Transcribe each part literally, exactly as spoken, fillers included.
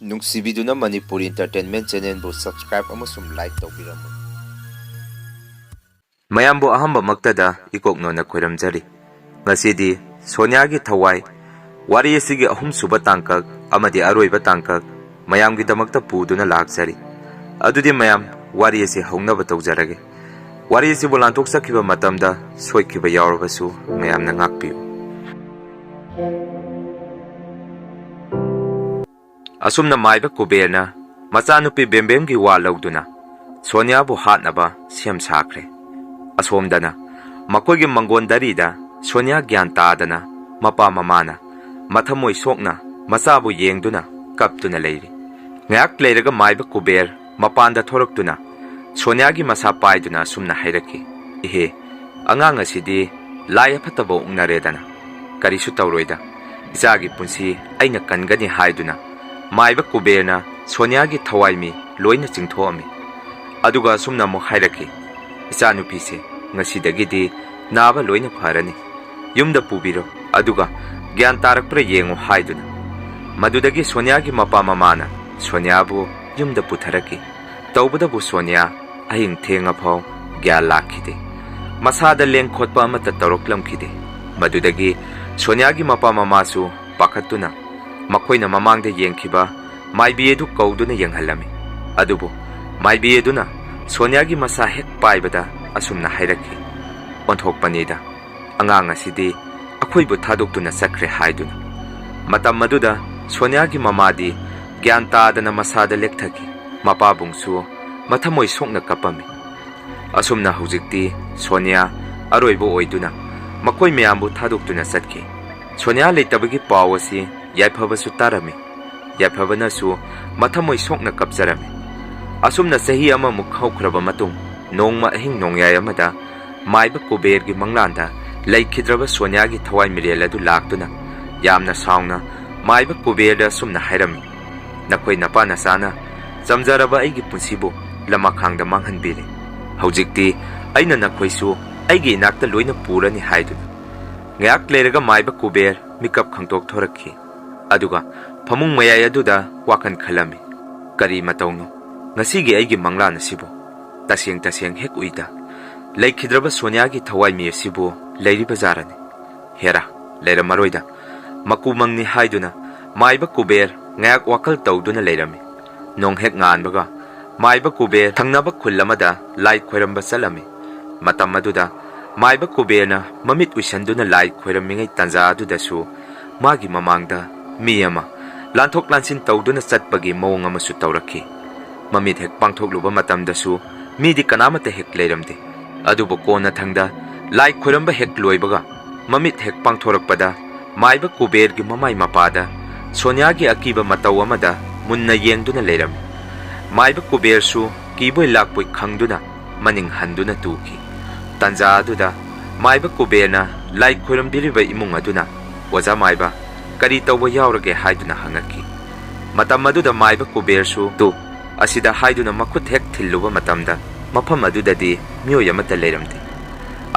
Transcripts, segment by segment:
ꯅꯨꯡꯁꯤꯕꯤꯗꯨꯅ Manipuri Entertainment Channelꯕꯨ subscribe ꯑꯃꯁꯨꯡ like ꯇꯧꯕꯤꯔꯝꯃꯨ꯫ ꯃꯌꯥꯝꯕꯨ ꯑꯍꯥꯟꯕꯃꯛꯇꯗ ꯏꯀꯣꯛꯅꯣꯅ ꯈꯣꯏꯔꯝꯖꯔꯤ꯫ ꯉꯁꯤꯗꯤ ꯁꯣꯅꯤꯌꯥꯒꯤ ꯊꯋꯥꯏ ꯋꯥꯔꯤ ꯑꯁꯤꯒꯤ ꯑꯍꯨꯝꯁꯨꯕ ꯇꯥꯡꯀꯛ ꯑꯃꯗꯤ ꯑꯔꯣꯏꯕ ꯇꯥꯡꯀꯛ ꯃꯌꯥꯝꯒꯤꯗꯃꯛꯇ ꯄꯨꯗꯨꯅ ꯂꯥꯛꯆꯔꯤ꯫ ꯑꯗꯨꯗꯤ ꯃꯌꯥꯝ, ꯋꯥꯔꯤ ꯑꯁꯤ ꯍꯧꯅꯕ ꯇꯧꯖꯔꯒꯦ꯫ ꯋꯥꯔꯤ ꯑꯁꯤꯕꯨ ꯂꯥꯟꯊꯣꯛꯆꯈꯤꯕ ꯃꯇꯝꯗ ꯁꯣꯏꯈꯤꯕ ꯌꯥꯎꯔꯕꯁꯨ ꯃꯌꯥꯝꯅ ꯉꯥꯛꯄꯤꯌꯨ꯫ ꯑꯁꯨꯝꯅ ꯃꯥꯏꯕ ꯀꯨꯕꯦꯔꯅ ꯃꯆꯥꯅꯨꯄꯤ ꯕꯦꯝꯕꯦꯝꯒꯤ ꯋꯥ ꯂꯧꯗꯨꯅ ꯁꯣꯅꯤꯌꯥꯕꯨ ꯍꯥꯠꯅꯕ ꯁꯦꯝ ꯁꯥꯈ꯭ꯔꯦ꯫ ꯑꯁꯣꯝꯗꯅ ꯃꯈꯣꯏꯒꯤ ꯃꯪꯒꯣꯟꯗꯔꯤꯗ ꯁꯣꯅꯤꯌꯥ ꯒ꯭ꯌꯥꯟ ꯇꯥꯗꯅ ꯃꯄꯥ ꯃꯃꯥꯅ ꯃꯊꯃꯣꯏ ꯁꯣꯛꯅ ꯃꯆꯥꯕꯨ ꯌꯦꯡꯗꯨꯅ ꯀꯞꯇꯨꯅ ꯂꯩꯔꯤ꯫ ꯉꯥꯏꯍꯥꯛ ꯂꯩꯔꯒ ꯃꯥꯏꯕ ꯀꯨꯕꯦꯔ ꯃꯄꯥꯟꯗ ꯊꯣꯔꯛꯇꯨꯅ ꯁꯣꯅꯤꯌꯥꯒꯤ ꯃꯁꯥ ꯄꯥꯏꯗꯨꯅ ꯑꯁꯨꯝꯅ ꯍꯥꯏꯔꯛꯈꯤ, "ꯏꯍꯦ, ꯑꯉꯥꯡ ꯑꯁꯤꯗꯤ ꯂꯥꯏ ꯑꯐꯠꯇꯕ ꯑꯣꯛꯅꯔꯦꯗꯅ꯫ ꯀꯔꯤꯁꯨ ꯇꯧꯔꯣꯏꯗ, ꯏꯆꯥꯒꯤ ꯄꯨꯟꯁꯤ ꯑꯩꯅ ꯀꯟꯒꯅꯤ" ꯍꯥꯏꯗꯨꯅ ꯃꯥꯏꯕ ꯀꯨꯕꯦꯔꯅ ꯁꯣꯅꯤꯌꯥꯒꯤ ꯊꯋꯥꯏ ꯃꯤ ꯂꯣꯏꯅ ꯆꯤꯡꯊꯣꯛꯑꯝꯃꯤ꯫ ꯑꯗꯨꯒ ꯑꯁꯨꯝꯅ ꯑꯃꯨꯛ ꯍꯥꯏꯔꯛꯈꯤ, "ꯏꯆꯥꯅꯨꯄꯤꯁꯦ ꯉꯁꯤꯗꯒꯤꯗꯤ ꯅꯥꯕ ꯂꯣꯏꯅ ꯐꯔꯅꯤ꯫ ꯌꯨꯝꯗ ꯄꯨꯕꯤꯔꯣ, ꯑꯗꯨꯒ ꯒ꯭ꯌꯥꯟ ꯇꯥꯔꯛꯄ꯭ꯔꯥ ꯌꯦꯡꯉꯨ" ꯍꯥꯏꯗꯨꯅ꯫ ꯃꯗꯨꯗꯒꯤ ꯁꯣꯅꯤꯌꯥꯒꯤ ꯃꯄꯥ ꯃꯃꯥꯅ ꯁꯣꯅꯤꯌꯥꯕꯨ ꯌꯨꯝꯗ ꯄꯨꯊꯔꯛꯈꯤ꯫ ꯇꯧꯕꯇꯕꯨ ꯁꯣꯅꯤꯌꯥ ꯑꯍꯤꯡ ꯊꯦꯡꯉꯐꯥꯎ ꯒ꯭ꯌꯥꯟ ꯂꯥꯛꯈꯤꯗꯦ꯫ ꯃꯁꯥꯗ ꯂꯦꯡ ꯈꯣꯠꯄ ꯑꯃꯠꯇ ꯇꯧꯔꯛꯂꯝꯈꯤꯗꯦ꯫ ꯃꯗꯨꯗꯒꯤ ꯁꯣꯅꯤꯌꯥꯒꯤ ꯃꯄꯥ ꯃꯃꯥꯁꯨ ꯄꯥꯈꯠꯇꯨꯅ ꯃꯈꯣꯏꯅ ꯃꯃꯥꯡꯗ ꯌꯦꯡꯈꯤꯕ ꯃꯥꯏꯕꯤ ꯑꯗꯨ ꯀꯧꯗꯨꯅ ꯌꯦꯡꯍꯜꯂꯝꯃꯤ꯫ ꯑꯗꯨꯕꯨ ꯃꯥꯏꯕꯤ ꯑꯗꯨꯅ ꯁꯣꯅꯤꯌꯥꯒꯤ ꯃꯁꯥ ꯍꯦꯛ ꯄꯥꯏꯕꯗ ꯑꯁꯨꯝꯅ ꯍꯥꯏꯔꯛꯈꯤ, "ꯑꯣꯟꯊꯣꯛꯄꯅꯤꯗ, ꯑꯉꯥꯡ ꯑꯁꯤꯗꯤ ꯑꯩꯈꯣꯏꯕꯨ ꯊꯥꯗꯣꯛꯇꯨꯅ ꯆꯠꯈ꯭ꯔꯦ" ꯍꯥꯏꯗꯨꯅ꯫ ꯃꯇꯝ ꯑꯗꯨꯗ ꯁꯣꯅꯤꯌꯥꯒꯤ ꯃꯃꯥꯗꯤ ꯒ꯭ꯌꯥꯟ ꯇꯥꯗꯅ ꯃꯁꯥꯗ ꯂꯦꯛꯊꯈꯤ꯫ ꯃꯄꯥꯕꯨꯡꯁꯨ ꯃꯊꯃꯣꯏ ꯁꯣꯛꯅ ꯀꯞꯄꯝꯃꯤ꯫ ꯑꯁꯨꯝꯅ ꯍꯧꯖꯤꯛꯇꯤ ꯁꯣꯅꯤꯌꯥ ꯑꯔꯣꯏꯕ ꯑꯣꯏꯗꯨꯅ ꯃꯈꯣꯏ ꯃꯌꯥꯝꯕꯨ ꯊꯥꯗꯣꯛꯇꯨꯅ ꯆꯠꯈꯤ꯫ ꯁꯣꯅꯤꯌꯥ ꯂꯩꯇꯕꯒꯤ ꯄꯥꯎ ꯑꯁꯤ ꯌꯥꯏꯐꯕꯁꯨ ꯇꯥꯔꯝꯃꯤ꯫ ꯌꯥꯏꯐꯕꯅꯁꯨ ꯃꯊꯃꯣꯏ ꯁꯣꯛꯅ ꯀꯞꯆꯔꯝꯃꯤ꯫ ꯑꯁꯨꯝꯅ ꯆꯍꯤ ꯑꯃꯃꯨꯛ ꯍꯧꯈ꯭ꯔꯕ ꯃꯇꯨꯡ, ꯅꯣꯡꯃ ꯑꯍꯤꯡ ꯅꯣꯡꯌꯥꯏ ꯑꯃꯗ ꯃꯥꯏꯕ ꯀꯨꯕꯦꯔꯒꯤ ꯃꯪꯂꯥꯟꯗ ꯂꯩꯈꯤꯗ꯭ꯔꯕ ꯁꯣꯅꯤꯌꯥꯒꯤ ꯊꯋꯥꯏ ꯃꯤꯔꯦꯜ ꯑꯗꯨ ꯂꯥꯛꯇꯨꯅ ꯌꯥꯝꯅ ꯁꯥꯎꯅ ꯃꯥꯏꯕ ꯀꯨꯕꯦꯔꯗ ꯑꯁꯨꯝꯅ ꯍꯥꯏꯔꯝꯃꯤ, "ꯅꯈꯣꯏ ꯅꯄꯥ ꯅꯆꯥꯅ ꯆꯝꯖꯔꯕ ꯑꯩꯒꯤ ꯄꯨꯟꯁꯤꯕꯨ ꯂꯃꯈꯥꯡꯗ ꯃꯥꯡꯍꯟꯕꯤꯔꯦ꯫ ꯍꯧꯖꯤꯛꯇꯤ ꯑꯩꯅ ꯅꯈꯣꯏꯁꯨ ꯑꯩꯒꯤ ꯏꯅꯥꯛꯇ ꯂꯣꯏꯅ ꯄꯨꯔꯅꯤ" ꯍꯥꯏꯗꯨꯅ꯫ ꯉꯥꯏꯍꯥꯛ ꯂꯩꯔꯒ ꯃꯥꯏꯕ ꯀꯨꯕꯦꯔ ꯃꯤꯀꯞ ꯈꯪꯗꯣꯛ ꯊꯣꯔꯛꯈꯤ꯫ ꯑꯗꯨꯒ ꯐꯃꯨꯡ ꯃꯌꯥꯏ ꯑꯗꯨꯗ ꯋꯥꯈꯜ ꯈꯜꯂꯝꯃꯤ꯫ "ꯀꯔꯤ ꯃꯇꯧꯅꯣ? ꯉꯁꯤꯒꯤ ꯑꯩꯒꯤ ꯃꯪꯂꯥꯟ ꯑꯁꯤꯕꯨ ꯇꯁꯦꯡ ꯇꯁꯦꯡ ꯍꯦꯛ ꯎꯏꯗ꯫ ꯂꯩꯈꯤꯗ꯭ꯔꯕ ꯁꯣꯅꯤꯌꯥꯒꯤ ꯊꯋꯥꯏ ꯃꯤ ꯑꯁꯤꯕꯨ ꯂꯩꯔꯤꯕ ꯖꯥꯔꯅꯤ꯫ ꯍꯦꯔꯥ, ꯂꯩꯔꯝꯃꯔꯣꯏꯗ꯫ ꯃꯀꯨ ꯃꯪꯅꯤ" ꯍꯥꯏꯗꯨꯅ ꯃꯥꯏꯕ ꯀꯨꯕꯦꯔ ꯉꯥꯏꯍꯥꯛ ꯋꯥꯈꯜ ꯇꯧꯗꯨꯅ ꯂꯩꯔꯝꯃꯤ꯫ ꯅꯣꯡ ꯍꯦꯛ ꯉꯥꯟꯕꯒ ꯃꯥꯏꯕ ꯀꯨꯕꯦꯔ ꯊꯪꯅꯕ ꯈꯨꯜ ꯑꯃꯗ ꯂꯥꯏ ꯈꯣꯏꯔꯝꯕ ꯆꯠꯂꯝꯃꯤ꯫ ꯃꯇꯝ ꯑꯗꯨꯗ ꯃꯥꯏꯕ ꯀꯨꯕꯦꯔꯅ ꯃꯃꯤꯠ ꯎꯏꯁꯟꯗꯨꯅ ꯂꯥꯏ ꯈꯣꯏꯔꯝꯃꯤꯉꯩ ꯇꯥꯟꯖꯥ ꯑꯗꯨꯗꯁꯨ ꯃꯥꯒꯤ ꯃꯃꯥꯡꯗ ꯃꯤ ꯑꯃ ꯂꯥꯟꯊꯣꯛ ꯂꯥꯟꯁꯤꯟ ꯇꯧꯗꯨꯅ ꯆꯠꯄꯒꯤ ꯃꯑꯣꯡ ꯑꯃꯁꯨ ꯇꯧꯔꯛꯈꯤ꯫ ꯃꯃꯤꯠ ꯍꯦꯛ ꯄꯥꯡꯊꯣꯛꯂꯨꯕ ꯃꯇꯝꯗꯁꯨ ꯃꯤꯗꯤ ꯀꯅꯥꯃꯠꯇ ꯍꯦꯛ ꯂꯩꯔꯝꯗꯦ꯫ ꯑꯗꯨꯕꯨ ꯀꯣꯟꯅꯊꯪꯗ ꯂꯥꯏ ꯈꯣꯏꯔꯝꯕ ꯍꯦꯛ ꯂꯣꯏꯕꯒ ꯃꯃꯤꯠ ꯍꯦꯛ ꯄꯥꯡꯊꯣꯔꯛꯄꯗ ꯃꯥꯏꯕ ꯀꯨꯕꯦꯔꯒꯤ ꯃꯃꯥꯏ ꯃꯄꯥꯗ ꯁꯣꯅꯤꯌꯥꯒꯤ ꯑꯀꯤꯕ ꯃꯇꯧ ꯑꯃꯗ ꯃꯨꯟꯅ ꯌꯦꯡꯗꯨꯅ ꯂꯩꯔꯝꯃꯤ꯫ ꯃꯥꯏꯕ ꯀꯨꯕꯦꯔꯁꯨ ꯀꯤꯕꯣꯏ ꯂꯥꯛꯄꯣꯏ ꯈꯪꯗꯨꯅ ꯃꯅꯤꯡ ꯍꯟꯗꯨꯅ ꯇꯨꯈꯤ꯫ ꯇꯥꯟꯖꯥ ꯑꯗꯨꯗ ꯃꯥꯏꯕ ꯀꯨꯕꯦꯔꯅ ꯂꯥꯏ ꯈꯣꯏꯔꯝꯕꯤꯔꯤꯕ ꯏꯃꯨꯡ ꯑꯗꯨꯅ, "ꯑꯣꯖꯥ ꯃꯥꯏꯕ, ꯀꯔꯤ ꯇꯧꯕ ꯌꯥꯎꯔꯒꯦ?" ꯍꯥꯏꯗꯨꯅ ꯍꯪꯉꯛꯈꯤ꯫ ꯃꯇꯝ ꯑꯗꯨꯗ ꯃꯥꯏꯕ ꯀꯨꯕꯦꯔꯁꯨ ꯇꯨ ꯑꯁꯤꯗ ꯍꯥꯏꯗꯨꯅ ꯃꯈꯨꯠ ꯍꯦꯛ ꯊꯤꯜꯂꯨꯕ ꯃꯇꯝꯗ ꯃꯐꯝ ꯑꯗꯨꯗꯗꯤ ꯃꯤꯑꯣꯏ ꯑꯃꯠꯇ ꯂꯩꯔꯝꯗꯦ꯫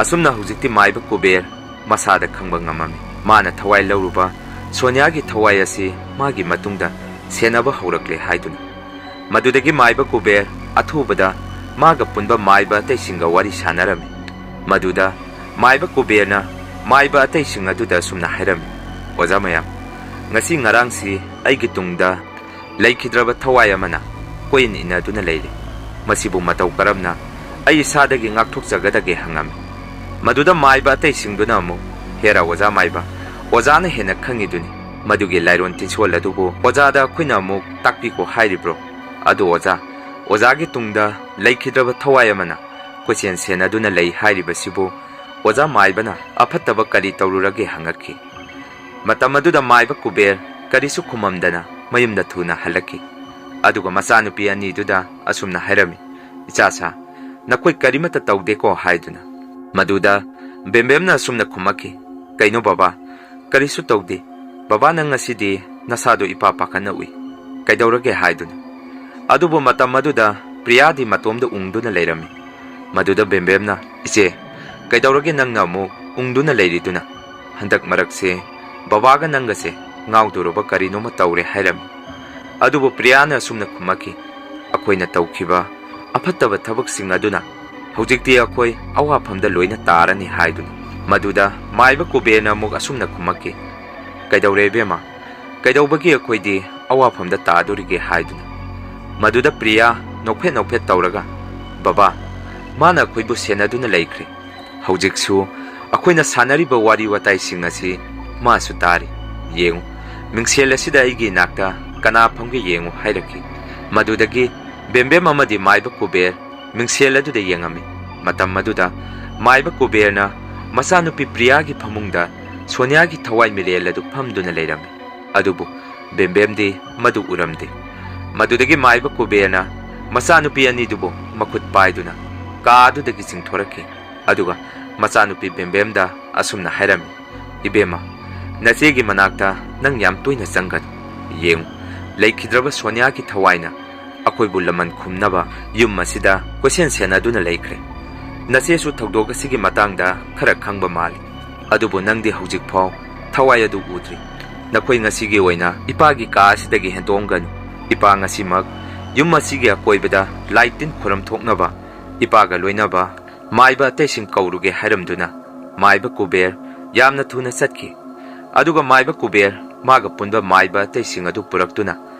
ꯑꯁꯨꯝꯅ ꯍꯧꯖꯤꯛꯇꯤ ꯃꯥꯏꯕ ꯀꯨꯕꯦꯔ ꯃꯁꯥꯗ ꯈꯪꯕ ꯉꯝꯃꯝꯃꯤ꯫ ꯃꯥꯅ ꯊꯋꯥꯏ ꯂꯧꯔꯨꯕ ꯁꯣꯅꯤꯌꯥꯒꯤ ꯊꯋꯥꯏ ꯑꯁꯤ ꯃꯥꯒꯤ ꯃꯇꯨꯡꯗ ꯁꯦꯟꯅꯕ ꯍꯧꯔꯛꯂꯦ ꯍꯥꯏꯗꯨꯅ꯫ ꯃꯗꯨꯗꯒꯤ ꯃꯥꯏꯕ ꯀꯨꯕꯦꯔ ꯑꯊꯨꯕꯗ ꯃꯥꯒ ꯄꯨꯟꯕ ꯃꯥꯏꯕ ꯑꯇꯩꯁꯤꯡꯒ ꯋꯥꯔꯤ ꯁꯥꯟꯅꯔꯝꯃꯤ꯫ ꯃꯗꯨꯗ ꯃꯥꯏꯕ ꯀꯨꯕꯦꯔꯅ ꯃꯥꯏꯕ ꯑꯇꯩꯁꯤꯡ ꯑꯗꯨꯗ ꯑꯁꯨꯝꯅ ꯍꯥꯏꯔꯝꯃꯤ, "ꯑꯣꯖꯥ ꯃꯌꯥꯝ, ꯉꯁꯤ ꯉꯔꯥꯡꯁꯤ ꯑꯩꯒꯤ ꯇꯨꯡꯗ ꯂꯩꯈꯤꯗ꯭ꯔꯕ ꯊꯋꯥꯏ ꯑꯃꯅ ꯀꯣꯏꯏꯟ ꯏꯟꯅꯗꯨꯅ ꯂꯩꯔꯦ꯫ ꯃꯁꯤꯕꯨ ꯃꯇꯧ ꯀꯔꯝꯅ ꯑꯩ ꯏꯁꯥꯗꯒꯤ ꯉꯥꯛꯊꯣꯛꯆꯒꯗꯒꯦ?" ꯍꯪꯉꯝꯃꯤ꯫ ꯃꯗꯨꯗ ꯃꯥꯏꯕ ꯑꯇꯩꯁꯤꯡꯗꯨꯅ ꯑꯃꯨꯛ, "ꯍꯦꯔꯥ ꯑꯣꯖꯥ ꯃꯥꯏꯕ, ꯑꯣꯖꯥꯅ ꯍꯦꯟꯅ ꯈꯪꯉꯤꯗꯨꯅꯤ꯫ ꯃꯗꯨꯒꯤ ꯂꯥꯏꯔꯣꯟ ꯇꯤꯟꯁꯣꯜ ꯑꯗꯨꯕꯨ ꯑꯣꯖꯥꯗ ꯑꯩꯈꯣꯏꯅ ꯑꯃꯨꯛ ꯇꯥꯛꯄꯤꯈꯣ ꯍꯥꯏꯔꯤꯕ꯭ꯔꯣ? ꯑꯗꯨ ꯑꯣꯖꯥ, ꯑꯣꯖꯥꯒꯤ ꯇꯨꯡꯗ ꯂꯩꯈꯤꯗ꯭ꯔꯕ ꯊꯋꯥꯏ ꯑꯃꯅ ꯀꯣꯏꯆꯦꯟ ꯁꯦꯟꯅꯗꯨꯅ ꯂꯩ ꯍꯥꯏꯔꯤꯕꯁꯤꯕꯨ ꯑꯣꯖꯥ ꯃꯥꯏꯕꯅ ꯑꯐꯠꯇꯕ ꯀꯔꯤ ꯇꯧꯔꯨꯔꯒꯦ?" ꯍꯪꯉꯛꯈꯤ꯫ ꯃꯇꯝ ꯑꯗꯨꯗ ꯃꯥꯏꯕ ꯀꯨꯕꯦꯔ ꯀꯔꯤꯁꯨ ꯈꯨꯝꯃꯝꯗꯅ ꯃꯌꯨꯝꯗ ꯊꯨꯅ ꯍꯜꯂꯛꯈꯤ꯫ ꯑꯗꯨꯒ ꯃꯆꯥꯅꯨꯄꯤ ꯑꯅꯤꯗꯨꯗ ꯑꯁꯨꯝꯅ ꯍꯥꯏꯔꯝꯃꯤ, "ꯏꯆꯥꯁꯥ, ꯅꯈꯣꯏ ꯀꯔꯤꯃꯠꯇ ꯇꯧꯗꯦꯀꯣ?" ꯍꯥꯏꯗꯨꯅ꯫ ꯃꯗꯨꯗ ꯕꯦꯝꯕꯦꯝꯅ ꯑꯁꯨꯝꯅ ꯈꯨꯝꯃꯛꯈꯤ, "ꯀꯩꯅꯣ ꯕꯕꯥ? ꯀꯔꯤꯁꯨ ꯇꯧꯗꯦ꯫ ꯕꯕꯥ, ꯅꯪ ꯉꯁꯤꯗꯤ ꯅꯁꯥꯗꯨ ꯏꯄꯥ ꯄꯥꯈꯠꯅ ꯎꯏ꯫ ꯀꯩꯗꯧꯔꯒꯦ?" ꯍꯥꯏꯗꯨꯅ꯫ ꯑꯗꯨꯕꯨ ꯃꯇꯝ ꯑꯗꯨꯗ ꯄ꯭ꯔꯤꯌꯥꯗꯤ ꯃꯇꯣꯝꯗ ꯎꯪꯗꯨꯅ ꯂꯩꯔꯝꯃꯤ꯫ ꯃꯗꯨꯗ ꯕꯦꯝꯕꯦꯝꯅ, "ꯏꯆꯦ, ꯀꯩꯗꯧꯔꯒꯦ ꯅꯪꯅ ꯑꯃꯨꯛ ꯎꯪꯗꯨꯅ ꯂꯩꯔꯤꯗꯨꯅ? ꯍꯟꯗꯛ ꯃꯔꯛꯁꯦ ꯕꯕꯥꯒ ꯅꯪꯒꯁꯦ ꯉꯥꯎꯗꯧꯔꯕ ꯀꯔꯤꯅꯣꯃ ꯇꯧꯔꯦ ꯍꯥꯏꯔꯝꯃꯤ꯫ ꯑꯗꯨꯕꯨ ꯄ꯭ꯔꯤꯌꯥꯅ ꯑꯁꯨꯝꯅ ꯈꯨꯝꯃꯛꯈꯤ, "ꯑꯩꯈꯣꯏꯅ ꯇꯧꯈꯤꯕ ꯑꯐꯠꯇꯕ ꯊꯕꯛꯁꯤꯡ ꯑꯗꯨꯅ ꯍꯧꯖꯤꯛꯇꯤ ꯑꯩꯈꯣꯏ ꯑꯋꯥꯐꯝꯗ ꯂꯣꯏꯅ ꯇꯥꯔꯅꯤ" ꯍꯥꯏꯗꯨꯅ꯫ ꯃꯗꯨꯗ ꯃꯥꯏꯕ ꯀꯨꯕꯦꯔꯅ ꯑꯃꯨꯛ ꯑꯁꯨꯝꯅ ꯈꯨꯝꯃꯛꯈꯤ, "ꯀꯩꯗꯧꯔꯦ ꯏꯕꯦꯝꯃ? ꯀꯩꯗꯧꯕꯒꯤ ꯑꯩꯈꯣꯏꯗꯤ ꯑꯋꯥꯐꯝꯗ ꯇꯥꯗꯣꯔꯤꯒꯦ?" ꯍꯥꯏꯗꯨꯅ꯫ ꯃꯗꯨꯗ ꯄ꯭ꯔꯤꯌꯥ ꯅꯣꯛꯐꯦꯠ ꯅꯣꯛꯐꯦꯠ ꯇꯧꯔꯒ, "ꯕꯕꯥ, ꯃꯥꯅ ꯑꯩꯈꯣꯏꯕꯨ ꯁꯦꯟꯅꯗꯨꯅ ꯂꯩꯈ꯭ꯔꯦ꯫ ꯍꯧꯖꯤꯛꯁꯨ ꯑꯩꯈꯣꯏꯅ ꯁꯥꯟꯅꯔꯤꯕ ꯋꯥꯔꯤ ꯋꯥꯇꯥꯏꯁꯤꯡ ꯑꯁꯤ ꯃꯥꯁꯨ ꯇꯥꯔꯤ꯫ ꯌꯦꯡꯉꯨ, ꯃꯤꯡꯁꯦꯜ ꯑꯁꯤꯗ ꯑꯩꯒꯤ ꯏꯅꯥꯛꯇ ꯀꯅꯥ ꯐꯝꯒꯦ ꯌꯦꯡꯉꯨ" ꯍꯥꯏꯔꯛꯈꯤ꯫ ꯃꯗꯨꯗꯒꯤ ꯕꯦꯝꯕꯦꯝ ꯑꯃꯗꯤ ꯃꯥꯏꯕ ꯀꯨꯕꯦꯔ ꯃꯤꯡꯁꯦꯜ ꯑꯗꯨꯗ ꯌꯦꯡꯉꯝꯃꯤ꯫ ꯃꯇꯝ ꯑꯗꯨꯗ ꯃꯥꯏꯕ ꯀꯨꯕꯦꯔꯅ ꯃꯆꯥꯅꯨꯄꯤ ꯄ꯭ꯔꯤꯌꯥꯒꯤ ꯐꯃꯨꯡꯗ ꯁꯣꯅꯤꯌꯥꯒꯤ ꯊꯋꯥꯏ ꯃꯤꯔꯦꯜ ꯑꯗꯨ ꯐꯝꯗꯨꯅ ꯂꯩꯔꯝꯃꯤ꯫ ꯑꯗꯨꯕꯨ ꯕꯦꯝꯕꯦꯝꯗꯤ ꯃꯗꯨ ꯎꯔꯝꯗꯦ꯫ ꯃꯗꯨꯗꯒꯤ ꯃꯥꯏꯕ ꯀꯨꯕꯦꯔꯅ ꯃꯆꯥꯅꯨꯄꯤ ꯑꯅꯤꯗꯨꯕꯨ ꯃꯈꯨꯠ ꯄꯥꯏꯗꯨꯅ ꯀꯥ ꯑꯗꯨꯗꯒꯤ ꯆꯤꯡꯊꯣꯔꯛꯈꯤ꯫ ꯑꯗꯨꯒ ꯃꯆꯥꯅꯨꯄꯤ ꯕꯦꯝꯕꯦꯝꯗ ꯑꯁꯨꯝꯅ ꯍꯥꯏꯔꯝꯃꯤ, "ꯏꯕꯦꯝꯃ, ꯅꯆꯦꯒꯤ ꯃꯅꯥꯛꯇ ꯅꯪ ꯌꯥꯝ ꯇꯣꯏꯅ ꯆꯪꯒꯅꯨ꯫ ꯌꯦꯡꯉꯨ, ꯂꯩꯈꯤꯗ꯭ꯔꯕ ꯁꯣꯅꯤꯌꯥꯒꯤ ꯊꯋꯥꯏꯅ ꯑꯩꯈꯣꯏꯕꯨ ꯂꯃꯟ ꯈꯨꯝꯅꯕ ꯌꯨꯝ ꯑꯁꯤꯗ ꯀꯣꯏꯁꯦꯟ ꯁꯦꯟꯅꯗꯨꯅ ꯂꯩꯈ꯭ꯔꯦ꯫ ꯅꯆꯦꯁꯨ ꯊꯧꯗꯣꯛ ꯑꯁꯤꯒꯤ ꯃꯇꯥꯡꯗ ꯈꯔ ꯈꯪꯕ ꯃꯥꯜꯂꯤ꯫ ꯑꯗꯨꯕꯨ ꯅꯪꯗꯤ ꯍꯧꯖꯤꯛꯐꯥꯎ ꯊꯋꯥꯏ ꯑꯗꯨ ꯎꯗ꯭ꯔꯤ꯫ ꯅꯈꯣꯏ ꯉꯁꯤꯒꯤ ꯑꯣꯏꯅ ꯏꯄꯥꯒꯤ ꯀꯥ ꯑꯁꯤꯗꯒꯤ ꯍꯦꯟꯗꯣꯛꯑꯝꯒꯅꯨ꯫ ꯏꯄꯥ ꯉꯁꯤꯃꯛ ꯌꯨꯝ ꯑꯁꯤꯒꯤ ꯑꯀꯣꯏꯕꯗ ꯂꯥꯏ ꯇꯤꯟ ꯈꯨꯔꯝ ꯊꯣꯛꯅꯕ ꯏꯄꯥꯒ ꯂꯣꯏꯅꯕ ꯃꯥꯏꯕ ꯑꯇꯩꯁꯤꯡ ꯀꯧꯔꯨꯒꯦ" ꯍꯥꯏꯔꯝꯗꯨꯅ ꯃꯥꯏꯕ ꯀꯨꯕꯦꯔ ꯌꯥꯝꯅ ꯊꯨꯅ ꯆꯠꯈꯤ꯫ ꯑꯗꯨꯒ ꯃꯥꯏꯕ ꯀꯨꯕꯦꯔ ꯃꯥꯒ ꯄꯨꯟꯕ ꯃꯥꯏꯕ ꯑꯇꯩꯁꯤꯡ ꯑꯗꯨ ꯄꯨꯔꯛꯇꯨꯅ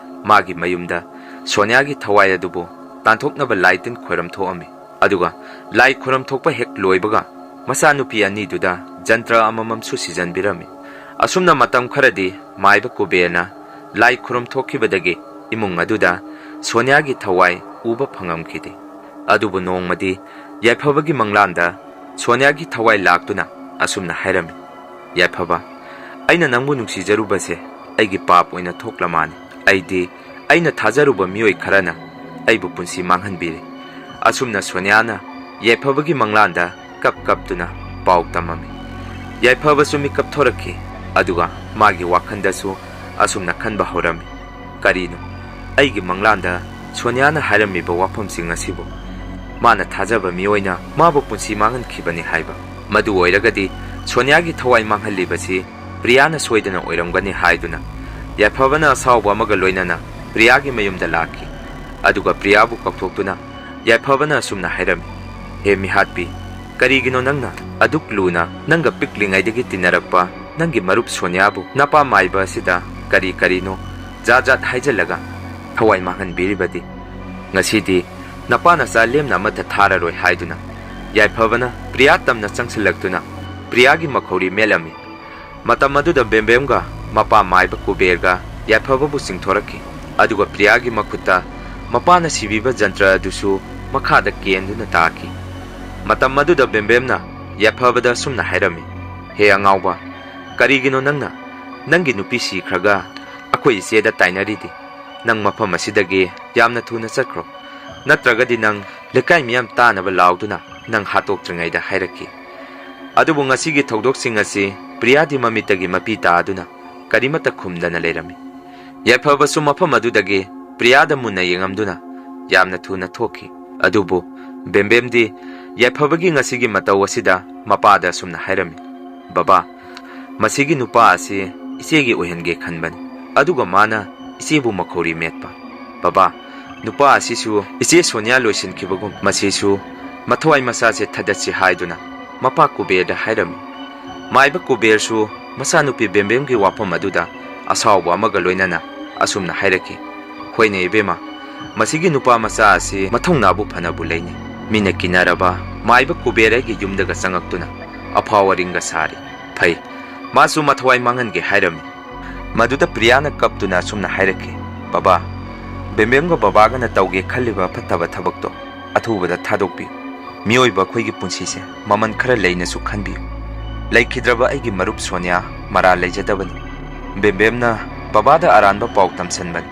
ꯃꯥꯒꯤ ꯃꯌꯨꯝꯗ ꯁꯣꯅꯤꯌꯥꯒꯤ ꯊꯋꯥꯏ ꯑꯗꯨꯕꯨ ꯇꯥꯟꯊꯣꯛꯅꯕ ꯂꯥꯏ ꯇꯤꯟ ꯈꯣꯏꯔꯝ ꯊꯣꯛꯑꯝꯃꯤ꯫ ꯑꯗꯨꯒ ꯂꯥꯏ ꯈꯨꯔꯝ ꯊꯣꯛꯄ ꯍꯦꯛ ꯂꯣꯏꯕꯒ ꯃꯆꯥꯅꯨꯄꯤ ꯑꯅꯤꯗꯨꯗ ꯖꯟꯇ꯭ꯔ ꯑꯃꯃꯝꯁꯨ ꯁꯤꯖꯟꯕꯤꯔꯝꯃꯤ꯫ ꯑꯁꯨꯝꯅ ꯃꯇꯝ ꯈꯔꯗꯤ ꯃꯥꯏꯕ ꯀꯨꯕꯦꯔꯅ ꯂꯥꯏ ꯈꯨꯔꯝ ꯊꯣꯛꯈꯤꯕꯗꯒꯤ ꯏꯃꯨꯡ ꯑꯗꯨꯗ ꯁꯣꯅꯤꯌꯥꯒꯤ ꯊꯋꯥꯏ ꯎꯕ ꯐꯪꯉꯝꯈꯤꯗꯦ꯫ ꯑꯗꯨꯕꯨ ꯅꯣꯡꯃꯗꯤ ꯌꯥꯏꯐꯕꯒꯤ ꯃꯪꯂꯥꯟꯗ ꯁꯣꯅꯤꯌꯥꯒꯤ ꯊꯋꯥꯏ ꯂꯥꯛꯇꯨꯅ ꯑꯁꯨꯝꯅ ꯍꯥꯏꯔꯝꯃꯤ, "ꯌꯥꯏꯐꯕ, ꯑꯩꯅ ꯅꯪꯕꯨ ꯅꯨꯡꯁꯤꯖꯔꯨꯕꯁꯦ ꯑꯩꯒꯤ ꯄꯥꯞ ꯑꯣꯏꯅ ꯊꯣꯛꯂ ꯃꯥꯜꯂꯦ꯫ ꯑꯩꯗꯤ ꯑꯩꯅ ꯊꯥꯖꯔꯨꯕ ꯃꯤꯑꯣꯏ ꯈꯔꯅ ꯑꯩꯕꯨ ꯄꯨꯟꯁꯤ ꯃꯥꯡꯍꯟꯕꯤꯔꯦ꯫" ꯑꯁꯨꯝꯅ ꯁꯣꯅꯤꯌꯥꯅ ꯌꯥꯏꯐꯕꯒꯤ ꯃꯪꯂꯥꯟꯗ ꯀꯞ ꯀꯞꯇꯨꯅ ꯄꯥꯎ ꯇꯝꯃꯝꯃꯤ꯫ ꯌꯥꯏꯐꯕꯁꯨ ꯃꯤꯀꯞ ꯊꯣꯔꯛꯈꯤ꯫ ꯑꯗꯨꯒ ꯃꯥꯒꯤ ꯋꯥꯈꯜꯗꯁꯨ ꯑꯁꯨꯝꯅ ꯈꯟꯕ ꯍꯧꯔꯝꯃꯤ, "ꯀꯔꯤꯅꯣ? ꯑꯩꯒꯤ ꯃꯪꯂꯥꯟꯗ ꯁꯣꯅꯤꯌꯥꯅ ꯍꯥꯏꯔꯝꯃꯤꯕ ꯋꯥꯐꯝꯁꯤꯡ ꯑꯁꯤꯕꯨ ꯃꯥꯅ ꯊꯥꯖꯕ ꯃꯤꯑꯣꯏꯅ ꯃꯥꯕꯨ ꯄꯨꯟꯁꯤ ꯃꯥꯡꯍꯟꯈꯤꯕꯅꯤ ꯍꯥꯏꯕ? ꯃꯗꯨ ꯑꯣꯏꯔꯒꯗꯤ ꯁꯣꯅꯤꯌꯥꯒꯤ ꯊꯋꯥꯏ ꯃꯥꯡꯍꯜꯂꯤꯕꯁꯤ ꯄ꯭ꯔꯤꯌꯥꯅ ꯁꯣꯏꯗꯅ ꯑꯣꯏꯔꯝꯒꯅꯤ ꯍꯥꯏꯗꯨꯅ ꯌꯥꯏꯐꯕꯅ ꯑꯁꯥꯎꯕ ꯑꯃꯒ ꯂꯣꯏꯅꯅ ꯄ꯭ꯔꯤꯌꯥꯒꯤ ꯃꯌꯨꯝꯗ ꯂꯥꯛꯈꯤ꯫ ꯑꯗꯨꯒ ꯄ꯭ꯔꯤꯌꯥꯕꯨ ꯀꯧꯊꯣꯛꯇꯨꯅ ꯌꯥꯏꯐꯕꯅ ꯑꯁꯨꯝꯅ ꯍꯥꯏꯔꯝꯃꯤ, "ꯍꯦ ꯃꯤꯍꯥꯠꯄꯤ, ꯀꯔꯤꯒꯤꯅꯣ ꯅꯪꯅ ꯑꯗꯨꯛ ꯂꯨꯅ ꯅꯪꯒ ꯄꯤꯛꯂꯤꯉꯩꯗꯒꯤ ꯇꯤꯟꯅꯔꯛꯄ ꯅꯪꯒꯤ ꯃꯔꯨꯞ ꯁꯣꯅꯤꯌꯥꯕꯨ ꯅꯄꯥ ꯃꯥꯏꯕ ꯑꯁꯤꯗ ꯀꯔꯤ ꯀꯔꯤꯅꯣ ꯖꯥꯠ ꯖꯥꯠ ꯍꯥꯏꯖꯜꯂꯒ ꯊꯋꯥꯏ ꯃꯥꯡꯍꯟꯕꯤꯔꯤꯕꯗꯤ? ꯉꯁꯤꯗꯤ ꯅꯄꯥ ꯅꯆꯥ ꯂꯦꯝꯅ ꯑꯃꯠꯇ ꯊꯥꯔꯔꯣꯏ" ꯍꯥꯏꯗꯨꯅ ꯌꯥꯏꯐꯕꯅ ꯄ꯭ꯔꯤꯌꯥ ꯇꯝꯅ ꯆꯪꯁꯤꯜꯂꯛꯇꯨꯅ ꯄ꯭ꯔꯤꯌꯥꯒꯤ ꯃꯈꯧꯔꯤ ꯃꯦꯠꯂꯝꯃꯤ꯫ ꯃꯇꯝ ꯑꯗꯨꯗ ꯕꯦꯝꯕꯦꯝꯒ ꯃꯄꯥ ꯃꯥꯏꯕ ꯀꯨꯕꯦꯔꯒ ꯌꯥꯏꯐꯕꯕꯨ ꯆꯤꯡꯊꯣꯔꯛꯈꯤ꯫ ꯑꯗꯨꯒ ꯄ꯭ꯔꯤꯌꯥꯒꯤ ꯃꯈꯨꯠꯇ ꯃꯄꯥꯅ ꯁꯤꯕꯤꯕ ꯖꯟꯇ꯭ꯔ ꯑꯗꯨꯁꯨ ꯃꯈꯥꯗ ꯀꯦꯟꯗꯨꯅ ꯇꯥꯈꯤ꯫ ꯃꯇꯝ ꯑꯗꯨꯗ ꯕꯦꯝꯕꯦꯝꯅ ꯌꯥꯏꯐꯕꯗ ꯑꯁꯨꯝꯅ ꯍꯥꯏꯔꯝꯃꯤ, "ꯍꯦ ꯑꯉꯥꯎꯕ, ꯀꯔꯤꯒꯤꯅꯣ ꯅꯪꯅ ꯅꯪꯒꯤ ꯅꯨꯄꯤ ꯁꯤꯈ꯭ꯔꯒ ꯑꯩꯈꯣꯏ ꯏꯆꯦꯗ ꯇꯥꯏꯅꯔꯤꯗꯤ? ꯅꯪ ꯃꯐꯝ ꯑꯁꯤꯗꯒꯤ ꯌꯥꯝꯅ ꯊꯨꯅ ꯆꯠꯈ꯭ꯔꯣ, ꯅꯠꯇ꯭ꯔꯒꯗꯤ ꯅꯪ ꯂꯩꯀꯥꯏ ꯃꯤꯌꯥꯝ ꯇꯥꯅꯕ ꯂꯥꯎꯗꯨꯅ ꯅꯪ ꯍꯥꯠꯇꯣꯛꯇ꯭ꯔꯤꯉꯩꯗ ꯍꯥꯏꯔꯛꯈꯤ"꯫ ꯑꯗꯨꯕꯨ ꯉꯁꯤꯒꯤ ꯊꯧꯗꯣꯛꯁꯤꯡ ꯑꯁꯤ ꯄ꯭ꯔꯤꯌꯥꯗꯤ ꯃꯃꯤꯠꯇꯒꯤ ꯃꯄꯤ ꯇꯥꯗꯨꯅ ꯀꯔꯤꯃꯠꯇ ꯈꯨꯝꯗꯅ ꯂꯩꯔꯝꯃꯤ꯫ ꯌꯥꯏꯐꯕꯁꯨ ꯃꯐꯝ ꯑꯗꯨꯗꯒꯤ ꯄ꯭ꯔꯤꯌꯥꯗ ꯃꯨꯟꯅ ꯌꯦꯡꯉꯝꯗꯨꯅ ꯌꯥꯝꯅ ꯊꯨꯅ ꯊꯣꯛꯈꯤ꯫ ꯑꯗꯨꯕꯨ ꯕꯦꯝꯕꯦꯝꯗꯤ ꯌꯥꯏꯐꯕꯒꯤ ꯉꯁꯤꯒꯤ ꯃꯇꯧ ꯑꯁꯤꯗ ꯃꯄꯥꯗ ꯑꯁꯨꯝꯅ ꯍꯥꯏꯔꯝꯃꯤ, "ꯕꯕꯥ, ꯃꯁꯤꯒꯤ ꯅꯨꯄꯥ ꯑꯁꯤ ꯏꯆꯦꯒꯤ ꯑꯣꯏꯍꯟꯒꯦ ꯈꯟꯕꯅꯤ, ꯑꯗꯨꯒ ꯃꯥꯅ ꯏꯆꯦꯕꯨ ꯃꯈꯧꯔꯤ ꯃꯦꯠꯄ"꯫ "ꯕꯕꯥ, ꯅꯨꯄꯥ ꯑꯁꯤꯁꯨ ꯏꯆꯦ ꯁꯣꯅꯤꯌꯥ ꯂꯣꯏꯁꯤꯟꯈꯤꯕꯒꯨꯝ ꯃꯁꯤꯁꯨ ꯃꯊꯋꯥꯏ ꯃꯆꯥꯁꯦ ꯊꯥꯗꯠꯁꯤ" ꯍꯥꯏꯗꯨꯅ ꯃꯄꯥ ꯀꯨꯕꯦꯔꯗ ꯍꯥꯏꯔꯝꯃꯤ꯫ ꯃꯥꯏꯕ ꯀꯨꯕꯦꯔꯁꯨ ꯃꯆꯥꯅꯨꯄꯤ ꯕꯦꯝꯕꯦꯝꯒꯤ ꯋꯥꯐꯝ ꯑꯗꯨꯗ ꯑꯁꯥꯎꯕ ꯑꯃꯒ ꯂꯣꯏꯅꯅ ꯑꯁꯨꯝꯅ ꯍꯥꯏꯔꯛꯈꯤ, "ꯍꯣꯏꯅꯦ ꯏꯕꯦꯝꯃ, ꯃꯁꯤꯒꯤ ꯅꯨꯄꯥ ꯃꯆꯥ ꯑꯁꯤ ꯃꯊꯧꯅꯥꯕꯨ ꯐꯅꯕꯨ ꯂꯩꯅꯤ꯫ ꯃꯤꯅ ꯀꯤꯅꯔꯕ ꯃꯥꯏꯕ ꯀꯨꯕꯦꯔ ꯑꯩꯒꯤ ꯌꯨꯝꯗꯒ ꯆꯪꯉꯛꯇꯨꯅ ꯑꯐꯥꯎ ꯑꯔꯤꯡꯒ ꯁꯥꯔꯤ꯫ ꯐꯩ, ꯃꯥꯁꯨ ꯃꯊꯋꯥꯏ ꯃꯥꯡꯍꯟꯒꯦ ꯍꯥꯏꯔꯝꯃꯤ"꯫ ꯃꯗꯨꯗ ꯄ꯭ꯔꯤꯌꯥꯅ ꯀꯞꯇꯨꯅ ꯑꯁꯨꯝꯅ ꯍꯥꯏꯔꯛꯈꯤ, "ꯕꯕꯥ, ꯕꯦꯝꯕꯦꯝꯒ ꯕꯕꯥꯒꯅ ꯇꯧꯒꯦ ꯈꯜꯂꯤꯕ ꯐꯠꯇꯕ ꯊꯕꯛꯇꯣ ꯑꯊꯨꯕꯗ ꯊꯥꯗꯣꯛꯄꯤꯌꯨ꯫ ꯃꯤꯑꯣꯏꯕ ꯑꯩꯈꯣꯏꯒꯤ ꯄꯨꯟꯁꯤꯁꯦ ꯃꯃꯜ ꯈꯔ ꯂꯩꯅꯁꯨ ꯈꯟꯕꯤꯌꯨ꯫ ꯂꯩꯈꯤꯗ꯭ꯔꯕ ꯑꯩꯒꯤ ꯃꯔꯨꯞ ꯁꯣꯅꯤꯌꯥ ꯃꯔꯥ ꯂꯩꯖꯗꯕꯅꯤ꯫ ꯕꯦꯝꯕꯦꯝꯅ ꯕꯕꯥꯗ ꯑꯔꯥꯟꯕ ꯄꯥꯎ ꯇꯝꯁꯟꯕꯅꯤ꯫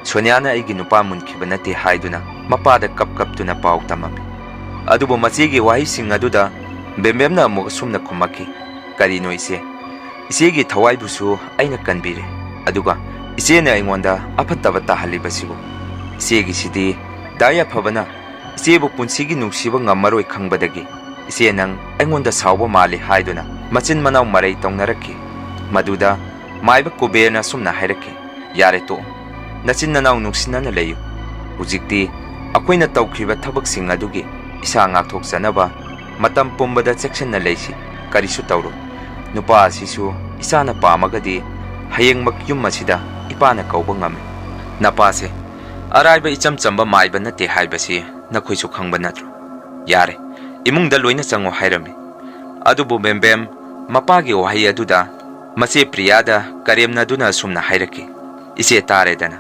ꯁꯣꯅꯤꯌꯥꯅ ꯑꯩꯒꯤ ꯅꯨꯄꯥ ꯃꯨꯟꯈꯤꯕ ꯅꯠꯇꯦ" ꯍꯥꯏꯗꯨꯅ ꯃꯄꯥꯗ ꯀꯞ ꯀꯞꯇꯨꯅ ꯄꯥꯎ ꯇꯝꯃꯝꯃꯤ꯫ ꯑꯗꯨꯕꯨ ꯃꯆꯦꯒꯤ ꯋꯥꯍꯩꯁꯤꯡ ꯑꯗꯨꯗ ꯕꯦꯝꯕꯦꯝꯅ ꯑꯃꯨꯛ ꯑꯁꯨꯝꯅ ꯈꯨꯝꯃꯛꯈꯤ, "ꯀꯔꯤꯅꯣ ꯏꯆꯦ? ꯏꯆꯦꯒꯤ ꯊꯋꯥꯏꯕꯨꯁꯨ ꯑꯩꯅ ꯀꯟꯕꯤꯔꯦ, ꯑꯗꯨꯒ ꯏꯆꯦꯅ ꯑꯩꯉꯣꯟꯗ ꯑꯐꯠꯇꯕ ꯇꯥꯍꯜꯂꯤꯕꯁꯤꯕꯨ? ꯏꯆꯦꯒꯤꯁꯤꯗꯤ ꯗꯥ ꯌꯥꯏꯐꯕꯅ ꯏꯆꯦꯕꯨ ꯄꯨꯟꯁꯤꯒꯤ ꯅꯨꯡꯁꯤꯕ ꯉꯝꯃꯔꯣꯏ ꯈꯪꯕꯗꯒꯤ ꯏꯆꯦ ꯅꯪ ꯑꯩꯉꯣꯟꯗ ꯁꯥꯎꯕ ꯃꯥꯜꯂꯤ" ꯍꯥꯏꯗꯨꯅ ꯃꯆꯤꯟ ꯃꯅꯥꯎ ꯃꯔꯩ ꯇꯧꯅꯔꯛꯈꯤ꯫ ꯃꯗꯨꯗ ꯃꯥꯏꯕ ꯀꯨꯕꯦꯔꯅ ꯑꯁꯨꯝꯅ ꯍꯥꯏꯔꯛꯈꯤ, "ꯌꯥꯔꯦ, ꯇꯣꯛꯑꯣ꯫ ꯅꯆꯤꯟ ꯅꯅꯥꯎ ꯅꯨꯡꯁꯤꯅꯅ ꯂꯩꯌꯨ꯫ ꯍꯧꯖꯤꯛꯇꯤ ꯑꯩꯈꯣꯏꯅ ꯇꯧꯈ꯭ꯔꯤꯕ ꯊꯕꯛꯁꯤꯡ ꯑꯗꯨꯒꯤ ꯏꯁꯥ ꯉꯥꯛꯊꯣꯛꯆꯅꯕ ꯃꯇꯝ ꯄꯨꯝꯕꯗ ꯆꯦꯛꯁꯤꯟꯅ ꯂꯩꯁꯤ꯫ ꯀꯔꯤꯁꯨ ꯇꯧꯔꯣꯏ꯫ ꯅꯨꯄꯥ ꯑꯁꯤꯁꯨ ꯏꯆꯥꯅ ꯄꯥꯝꯃꯒꯗꯤ ꯍꯌꯦꯡꯃꯛ ꯌꯨꯝ ꯑꯁꯤꯗ ꯏꯄꯥꯅ ꯀꯧꯕ ꯉꯝꯃꯤ꯫ ꯅꯄꯥꯁꯦ ꯑꯔꯥꯏꯕ ꯏꯆꯝ ꯆꯝꯕ ꯃꯥꯏꯕ ꯅꯠꯇꯦ ꯍꯥꯏꯕꯁꯤ ꯅꯈꯣꯏꯁꯨ ꯈꯪꯕ ꯅꯠꯇ꯭ꯔꯣ? ꯌꯥꯔꯦ, ꯏꯃꯨꯡꯗ ꯂꯣꯏꯅ ꯆꯪꯉꯣ" ꯍꯥꯏꯔꯝꯃꯤ꯫ ꯑꯗꯨꯕꯨ ꯕꯦꯝꯕꯦꯝ ꯃꯄꯥꯒꯤ ꯋꯥꯍꯩ ꯑꯗꯨꯗ ꯃꯆꯦ ꯄ꯭ꯔꯤꯌꯥꯗ ꯀꯔꯦꯝꯅꯗꯨꯅ ꯑꯁꯨꯝꯅ ꯍꯥꯏꯔꯛꯈꯤ, "ꯏꯆꯦ, ꯇꯥꯔꯦꯗꯅ,